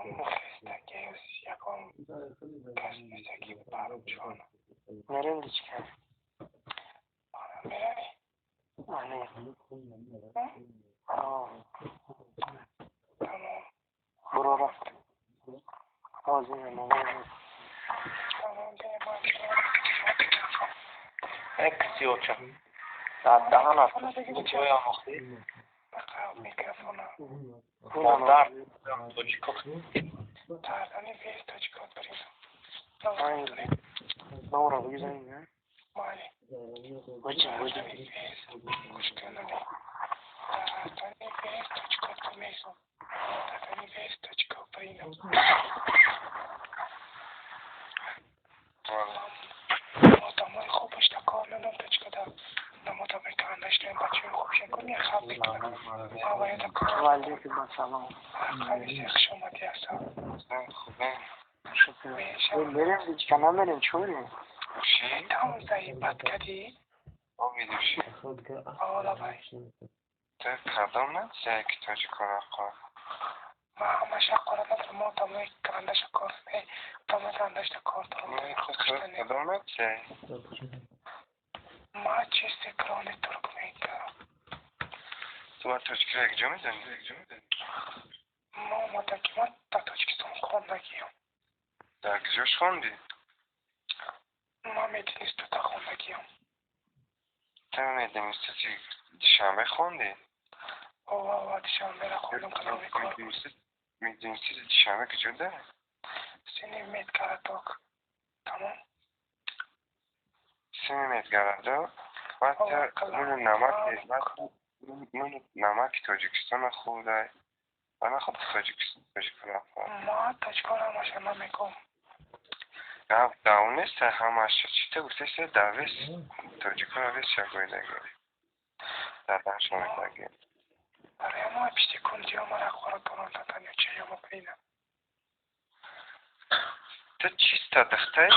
Ягон хестагиус, ягон кас нестаги баручон. Мерем дичка. Мана меравӣ? Ане. Аа. Тамом. Буро рафт. Ҳозир намоз. Тамом, беман. Эксиоча. Дар даҳан аст. Ҷои омӯхтӣ. Микрофона. Модар тоҷико. Тардани вес тоҷико барин. Номро бигизанем, не? Майли. Ваҷа, ваҷа. Вес гӯш кунами. Тардани вес тоҷико мезум. Тардани вес тоҷико баринам. Одамои хубашда кор надом тоҷикода. Намодамои кандаштаем бачаҳои хубшакун як хаб мекунам. Аваяда кор. Ваалейкум ассалом. Қалисе хуш омадӣ, асал. Хубе. Шукр. Мерем дичка, намерем, чӣ мерем? Там заибат кардӣ? Обидуши. Олабай. Ту кадом нация ки тоҷикоро қор? Ман ҳамаша қорат надорам, мо одамои кандаша кор, одамои кандашта кор дорам. Кадом нация? Ман чисти крони туркменка. Ту ба тоҷикиро якҷо мезанӣ? Ма омадаги, ман дар Тоҷикистон хондагиам. Дар куҷош хондӣ? Ман мединститута хондагиам. Ту мединститути Душанбе хондӣ? Ова, ова, Душанбера хондам, кадоми кор. Мединститути Душанбе куҷо дорад? Сини медгородок. Тамом. Сини медгородок? Баъд нуну намаки Тоҷикистонро хӯрдай. Ва наход тоҷикоро хӯрд. Ман тоҷикоро ҳамаша намегӯм. Гап дар он нест, ҳамаша. Чӣ ту гуфтаси, дар вес тоҷикоро вес шагоидаги. Дар даршон медаги. Барои мо пишти кундиё мара қорат дорам татанё чаёмо бинам. Ту чиста духтай?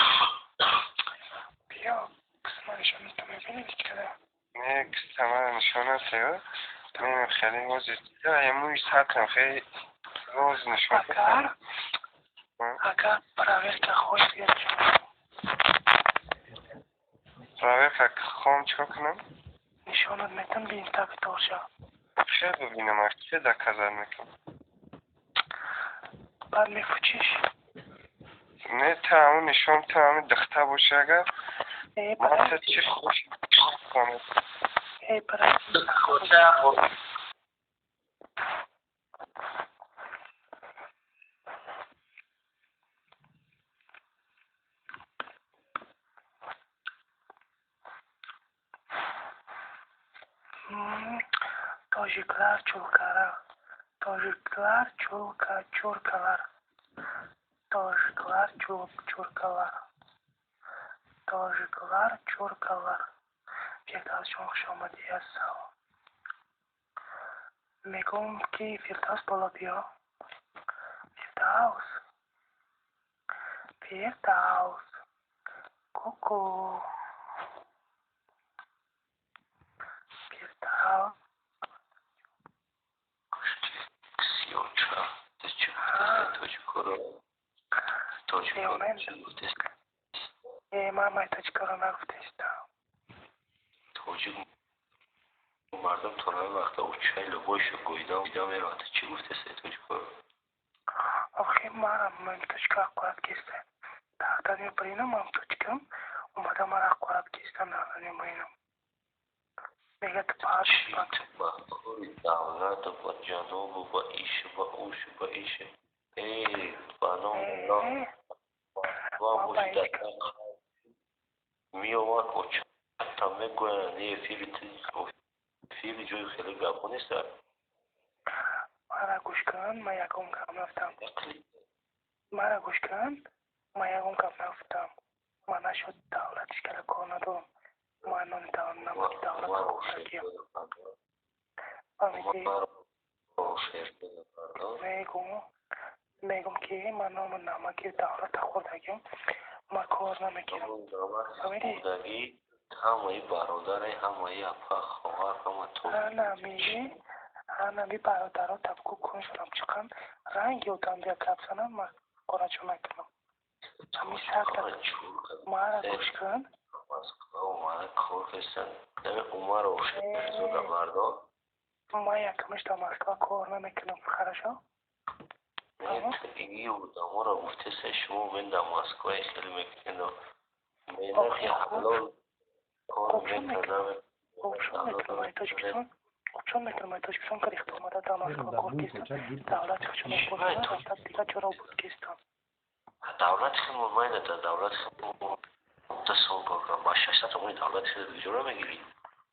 Биё, кисма нишонато мебинӣ дикада. Не, киста мара нишон аст, ё? Мемем хеле ҳозир. Мӯи сатрам хеле роз нишон. Агар проверка хоҳӣ, биё нишон. Проверка хоҳам, чикор кунам? Нишонат метам, бин таби торша. Чӣ бибинам, чӣ доказать мекунам? Баъд мефучиш. Не, ту ҳамун нишон, ту ҳамин духта бошӣ агар, ман ту чӣ хуш. Э, брат. Тоҷиклар чулкара. Тоҷиклар чулка чуркалар. Тоҷиклар чуркалар. Тоҷиклар чуркалар. Фирдавс ҷон, хуш омадӣ, ассалом. Мегӯм ки Фирдавс боло биё. Фирдавс. Фирдавс. Ку-ку. Фирдавс. Сиёча. Ту чӣ гуфтаси тоҷикоро? Тоҷикоро чӣ гуфтаси? Э, ман май тоҷикоро нагуфтаистам. Тоҷик мардум то ҳамин вақта очаи лобоишу гоида меравад. Чӣ гуфтаси тоҷикоро? Охи марам ман тоҷико ҳақорат киста. Дардани биринам, ман тоҷикам. Омада мара ҳақорат кистам дардани биринам. Мегӯяд баъд Чӣ ту ба кори давлату ба ҷанобу ба ишу ба ушу ба ишу. Э, ба номи Аллоҳ ва боши дар меовад очата мегӯянд эфири ту эфири ҷои хеле гапҳо нест. Мара гӯш кун, ман ягон гап нафтам. Мара гӯш кун, ман ягон гап нафтам. Ман нашуд давлатиш кара кор надорам. Ман номи намаки давлат хӯрдагиям. Фаҳмидӣ? Мегӯм, мегӯм ки ман номи намаки давлата хӯрдагиям. Ман кор намегирам. Фаҳмидӣ? Хӯрдагӣ ҳамаи бародаре, ҳамаи апа, хоҳар, ҳама Ана меги, Ҳанаби бародаро табку куншонам чиқам, ранги одам бия гап занам, ман қорачо накунам. Ҳами сарта мара гӯш кун. Москва омада кор карданд. Нами Умаров Шерзода бардор. Ман якумаш дар Москва кор намекунам, хорошо? И одаморо гуфтеса, шумо бен дар Москва хеле мекунед. Меҳнати ҳалол кор мекардам. Хубшон мекунам ай Тоҷикистон. Хубшон мекунам ай Тоҷикистон, ки рихта омада дар Москва кор кистам. Давлати худшон обод рафта дигар ҷоро обод кистам. Давлати худмон майна дар давлати худмон 2 сол кор кардам. Ба 600 сомони давлати худ иҷора мегирӣ.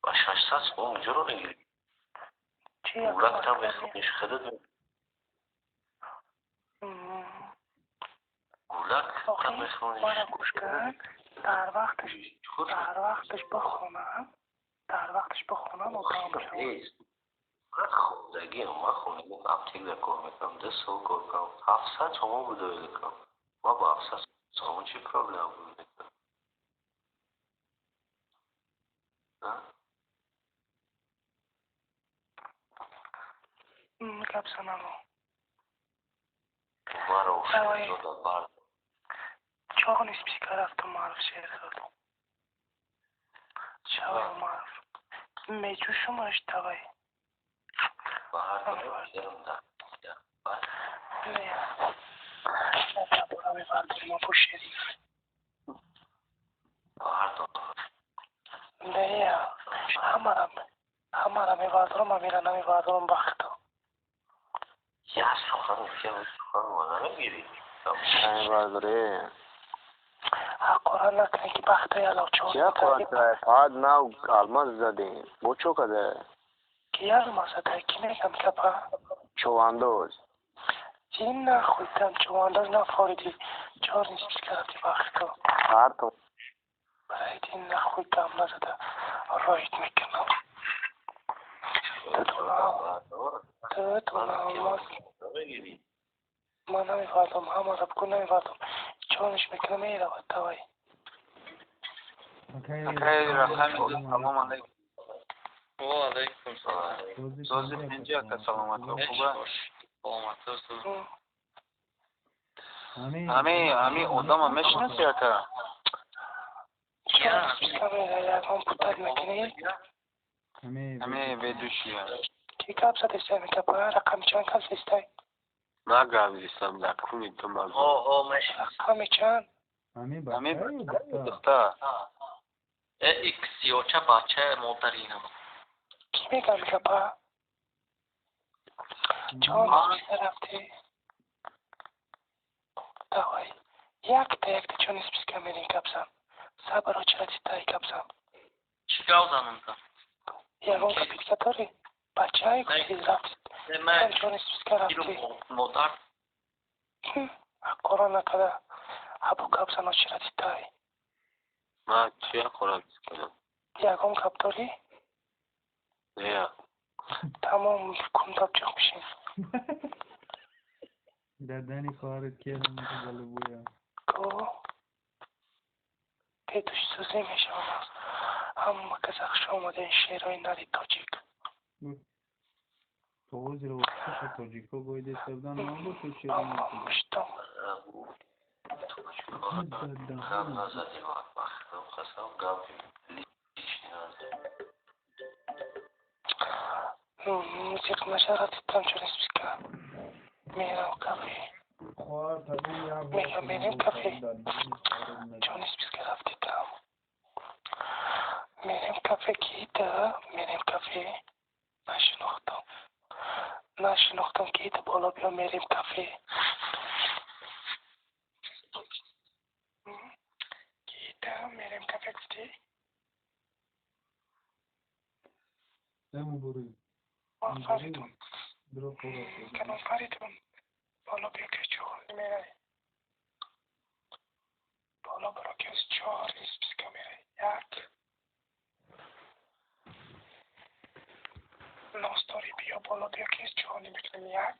Ба 600 сомон иҷора мегирӣ. Чи Гулак там мехониш, худат гулак там мехониш. Мара гӯш кун, дар вақташ бихонам, дар вақташ бихонам одам мешавам. Ман хондагиам, ман хондагиам, аптекда кор мекунам, 2 сол кор кардам, 700 сомон буд ойликам. Ман ба 700 сомон чӣ проблема буд мекунам? Гап занамо. Умаров Шерзода бардор. Чоғни списка рафт Умаров Шерзод. Чавай Умаров. Меҷӯшумаш давай. Ҳамара мевардорам, амира намевардорам бахто. Я сухан гуфтам, сухан ма намегирӣ. Намевардорӣ. Ҳақорат накунӣ ки бахто яло чор. Чи ҳақорат кард? Фақат нав алмаз задем. Бо чо када? Ки алмаз зада? Ки мегам гапа? Човандоз. Чи нахуй там човандоз нафориди. Чор нисписка рафти бахто. Ҳартон. Барайди нахуй гам назада. Роид мекунам. Ту алмаз. Ман намевардам, ҳамаро бигӯ намевардам. Чониш мекунам, меравад, давай. Акай рақами ду, салом алайкум. Ва алайкум салом. Сози пинҷи ака, саломатӣ хуба? Саломатӣ. Ҳами одама мешинаси ака? Ягон путак мекунӣ? Ҳами ведущия. Ки гап задистай мекапа? Рақами чанд гап задистай? Ма гап задистам, дар куни ту ма. О, мешинасам. Рақами чанд? Ҳами духтар. Э, икс ёча бача модаринам. Ки мегам гапа? Чон списка рафтӣ? Давай. Якта якта чони списка мерин гап зан. Сабр очирати тай гап зан. Чӣ гап занам та? Ягон гапи дига дорӣ? Бачае гуфти рафт. Чони списка рафтӣ. Модар. Ҳақорат накарда. Ҳабу гап зан очирати тай. Ман чӣ ҳақорат кардам? Ягон гап дорӣ? Не. Тамом кундаб ҷиқ бишин. Дардани хоҳарат киям голубоя. Ко петушсӯзӣ мешавам аз ҳама каса хуш омадаин шеърҳои нари тоҷик. Тоғозиро хуша тоҷикҳо гоида будан набошад шеъри Муштам. Гап назадем, бахтам қасам, гапи личный назадем. Зиқ наша рафтам чони списка. Мерам кафе. Мегам мерем кафе. Чони списка рафти там. Мерем кафе кида, мерем кафе. Нашинохтам. Нашинохтам кида боло биё мерем кафе. Кида мерем кафе гуфтӣ? Фаридун. Канон Фаридун. Боло биё ки чӯ меравӣ.